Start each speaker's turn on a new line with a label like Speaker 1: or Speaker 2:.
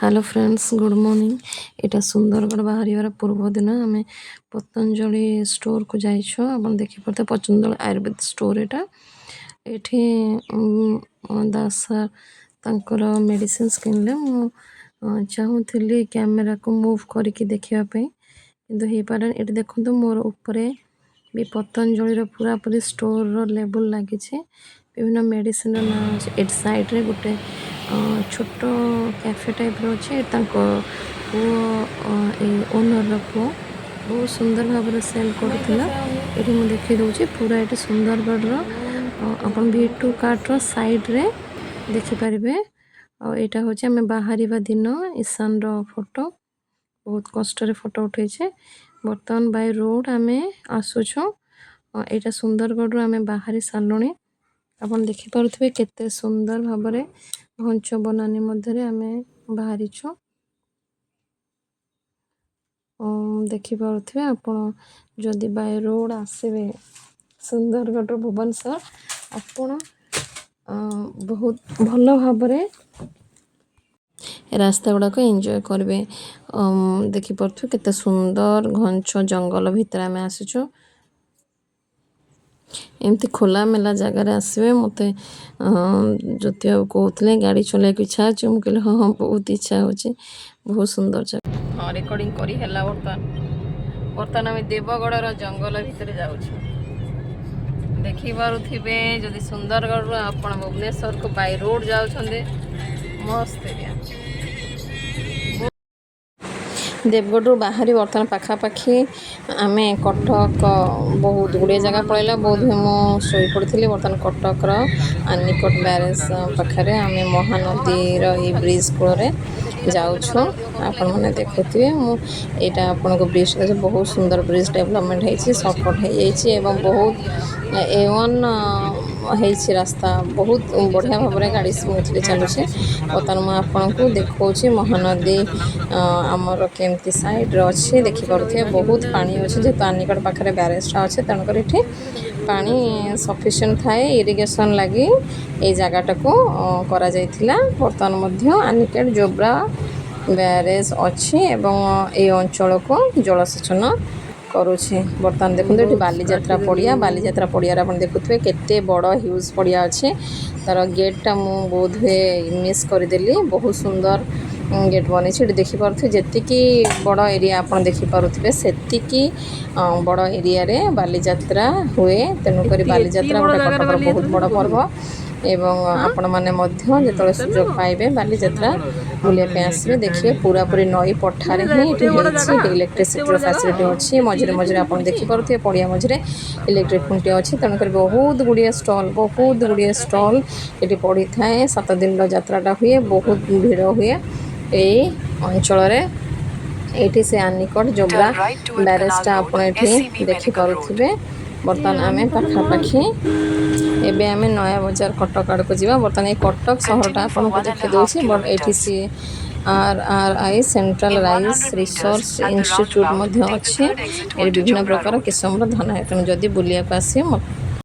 Speaker 1: Hello friends, good morning. ଏଇଟା ସୁନ୍ଦରଗଡ଼ ବାହାରିବାର ପୂର୍ବ ଦିନ ଆମେ ପତଞ୍ଜଳି ଷ୍ଟୋରକୁ ଯାଇଛୁ। ଆପଣ ଦେଖିପାରୁଥିବେ ପତଞ୍ଜଳି ଆୟୁର୍ବେଦ ଷ୍ଟୋର ଏଇଟା। ଏଇଠି ଦାସ ସାର୍ ତାଙ୍କର ମେଡ଼ିସିନ୍ସ କିଣିଲେ। ମୁଁ ଚାହୁଁଥିଲି କ୍ୟାମେରାକୁ ମୁଭ୍ କରିକି ଦେଖିବା ପାଇଁ, କିନ୍ତୁ ହେଇପାରିଲାନି। ଏଇଠି ଦେଖନ୍ତୁ, ମୋର ଉପରେ ବି ପତଞ୍ଜଳିର ପୁରାପୁରି ଷ୍ଟୋରର ଲେବୁଲ୍ ଲାଗିଛି। ବିଭିନ୍ନ ମେଡ଼ିସିନର ନାଁ ଅଛି। ଏଠି ସାଇଡ଼ରେ ଗୋଟେ ଛୋଟ କ୍ୟାଫେ ଟାଇପର ଅଛି। ତାଙ୍କ ପୁଅ, ଏଇ ଓନରର ପୁଅ ବହୁତ ସୁନ୍ଦର ଭାବରେ ସେଲ୍ କରୁଥିଲା। ଏଠି ମୁଁ ଦେଖେଇ ଦଉଛି, ପୁରା ଏଠି ସୁନ୍ଦରଗଡ଼ର ଆପଣ ଭି ଟୁ କାର୍ଟର ସାଇଡ଼ରେ ଦେଖିପାରିବେ। ଆଉ ଏଇଟା ହେଉଛି ଆମେ ବାହାରିବା ଦିନ ଇଶାନର ଫଟୋ। ବହୁତ କଷ୍ଟରେ ଫଟୋ ଉଠେଇଛେ। ବର୍ତ୍ତମାନ ବାଇ ରୋଡ଼ ଆମେ ଆସୁଛୁ। ଏଇଟା ସୁନ୍ଦରଗଡ଼ରୁ ଆମେ ବାହାରି ସାରିଲୁଣି। ଆପଣ ଦେଖିପାରୁଥିବେ କେତେ ସୁନ୍ଦର ଭାବରେ ଘଞ୍ଚ ବନାନୀ ମଧ୍ୟରେ ଆମେ ବାହାରିଛୁ। ଦେଖିପାରୁଥିବେ, ଆପଣ ଯଦି ବାଇ ରୋଡ଼ ଆସିବେ ସୁନ୍ଦରଗଡ଼ରୁ ଭୁବନେଶ୍ୱର, ଆପଣ ବହୁତ ଭଲ ଭାବରେ ରାସ୍ତା ଗୁଡ଼ାକ ଏନ୍ଜୟ କରିବେ। ଦେଖିପାରୁଥିବେ କେତେ ସୁନ୍ଦର ଘଞ୍ଚ ଜଙ୍ଗଲ ଭିତରେ ଆମେ ଆସିଛୁ। ଏମିତି ଖୋଲାମେଲା ଜାଗାରେ ଆସିବେ। ମୋତେ ଜ୍ୟୋତି ବାବୁ କହୁଥିଲେ, ଗାଡ଼ି ଚଲେଇବାକୁ ଇଚ୍ଛା ଅଛି? ମୁଁ କହିଲି, ହଁ, ବହୁତ ଇଚ୍ଛା ହେଉଛି, ବହୁତ ସୁନ୍ଦର ଜାଗା। ହଁ, ରେକର୍ଡ଼ିଂ କରି ହେଲା। ବର୍ତ୍ତମାନ ଆମେ ଦେବଗଡ଼ର ଜଙ୍ଗଲ ଭିତରେ ଯାଉଛୁ। ଦେଖିପାରୁଥିବେ, ଯଦି ସୁନ୍ଦରଗଡ଼ରୁ ଆପଣ ଭୁବନେଶ୍ୱରକୁ ବାଇ ରୋଡ଼ ଯାଉଛନ୍ତି, ମସ୍ତ ଏରିଆ। ଦେବଗଡ଼ରୁ ବାହାରି ବର୍ତ୍ତମାନ ପାଖାପାଖି ଆମେ କଟକ, ବହୁତ ଗୁଡ଼ିଏ ଜାଗା ପଳେଇଲା। ବୋଧ ହୁଏ ମୁଁ ଶୋଇପଡ଼ିଥିଲି। ବର୍ତ୍ତମାନ କଟକର ଆନିକଟ ବ୍ୟାରେଜ ପାଖରେ ଆମେ ମହାନଦୀର ଏଇ ବ୍ରିଜ୍ କୂଳରେ ଯାଉଛୁ। ଆପଣମାନେ ଦେଖୁଥିବେ, ମୁଁ ଏଇଟା ଆପଣଙ୍କୁ ବ୍ରିଜ୍, ବହୁତ ସୁନ୍ଦର ବ୍ରିଜ୍ ଡେଭଲପମେଣ୍ଟ ହେଇଛି, ସର୍ଟକଟ୍ ହେଇଯାଇଛି ଏବଂ ବହୁତ ଏ ୱାନ୍ ହେଇଛି ରାସ୍ତା। ବହୁତ ବଢ଼ିଆ ଭାବରେ ଗାଡ଼ି ସ୍ମୁଥଲି ଚାଲୁଛି। ବର୍ତ୍ତମାନ ମୁଁ ଆପଣଙ୍କୁ ଦେଖାଉଛି ମହାନଦୀ ଆମର କେମିତି ସାଇଡ଼୍ରେ ଅଛି। ଦେଖିପାରୁଥିବେ, ବହୁତ ପାଣି ଅଛି। ଯେହେତୁ ଆନିକଟ ପାଖରେ ବ୍ୟାରେଜଟା ଅଛି, ତେଣୁକରି ଏଠି ପାଣି ସଫିସିଏଣ୍ଟ ଥାଏ। ଇରିଗେସନ୍ ଲାଗି ଏଇ ଜାଗାଟାକୁ କରାଯାଇଥିଲା। ବର୍ତ୍ତମାନ ମଧ୍ୟ ଆନିକେଟ ଜୋବ୍ରା ବ୍ୟାରେଜ ଅଛି ଏବଂ ଏଇ ଅଞ୍ଚଳକୁ ଜଳସେଚନ କରୁଛି। ବର୍ତ୍ତମାନ ଦେଖନ୍ତୁ, ଏଠି ବାଲିଯାତ୍ରା ପଡ଼ିଆ। ବାଲିଯାତ୍ରା ପଡ଼ିଆରେ ଆପଣ ଦେଖୁଥିବେ କେତେ ବଡ଼ ହ୍ୟୁଜ୍ ପଡ଼ିଆ ଅଛି। ତାର ଗେଟ୍ଟା ମୁଁ ବୋଧହୁଏ ମିସ୍ କରିଦେଲି। ବହୁତ ସୁନ୍ଦର ଗେଟ୍ ବନେଇଛି। ଏଠି ଦେଖିପାରୁଥିବେ, ଯେତିକି ବଡ଼ ଏରିଆ ଆପଣ ଦେଖିପାରୁଥିବେ, ସେତିକି ବଡ଼ ଏରିଆରେ ବାଲିଯାତ୍ରା ହୁଏ। ତେଣୁକରି ବାଲିଯାତ୍ରା ଗୋଟେ କଟକର ବହୁତ ବଡ଼ ପର୍ବ ଏବଂ ଆପଣମାନେ ମଧ୍ୟ ଯେତେବେଳେ ସୁଯୋଗ ପାଇବେ, ବାଲିଯାତ୍ରା ବୁଲିବା ପାଇଁ ଆସିବେ। ଦେଖିବେ, ପୁରାପୁରି ନଈ ପଠାରେ ହିଁ ଏଠି ହେଇଛି। ଏଠି ଇଲେକ୍ଟ୍ରିସିଟିର ଫ୍ୟାସିଲିଟି ଅଛି। ମଝିରେ ମଝିରେ ଆପଣ ଦେଖିପାରୁଥିବେ, ପଡ଼ିଆ ମଝିରେ ଇଲେକ୍ଟ୍ରିକ୍ ଖୁଣ୍ଟି ଅଛି। ତେଣୁକରି ବହୁତ ଗୁଡ଼ିଏ ଷ୍ଟଲ୍, ବହୁତ ଗୁଡ଼ିଏ ଷ୍ଟଲ୍ ଏଠି ପଡ଼ିଥାଏ। 7 ଦିନର ଯାତ୍ରାଟା ହୁଏ, ବହୁତ ଭିଡ଼ ହୁଏ ଏଇ ଅଞ୍ଚଳରେ। ଏଇଠି ସେ ଆନିକଟ ଜୋବ୍ରା ବ୍ୟାରେଜଟା ଆପଣ ଏଠି ଦେଖିପାରୁଥିବେ। ବର୍ତ୍ତମାନ ଆମେ ପାଖାପାଖି, ଏବେ ଆମେ ନୟା ବଜାର କଟକ ଆଡ଼କୁ ଯିବା। ବର୍ତ୍ତମାନ ଏଇ କଟକ ସହରଟା ଆପଣଙ୍କୁ ଦେଖାଇ ଦେଉଛି। ବଟ୍ ଏଇଠି CRRI, central rice research institute ମଧ୍ୟ ଅଛି। ଏଠି ବିଭିନ୍ନ ପ୍ରକାର କିସମର ଧାନ ହୁଏ। ତେଣୁ ଯଦି ବୁଲିବାକୁ ଆସିବେ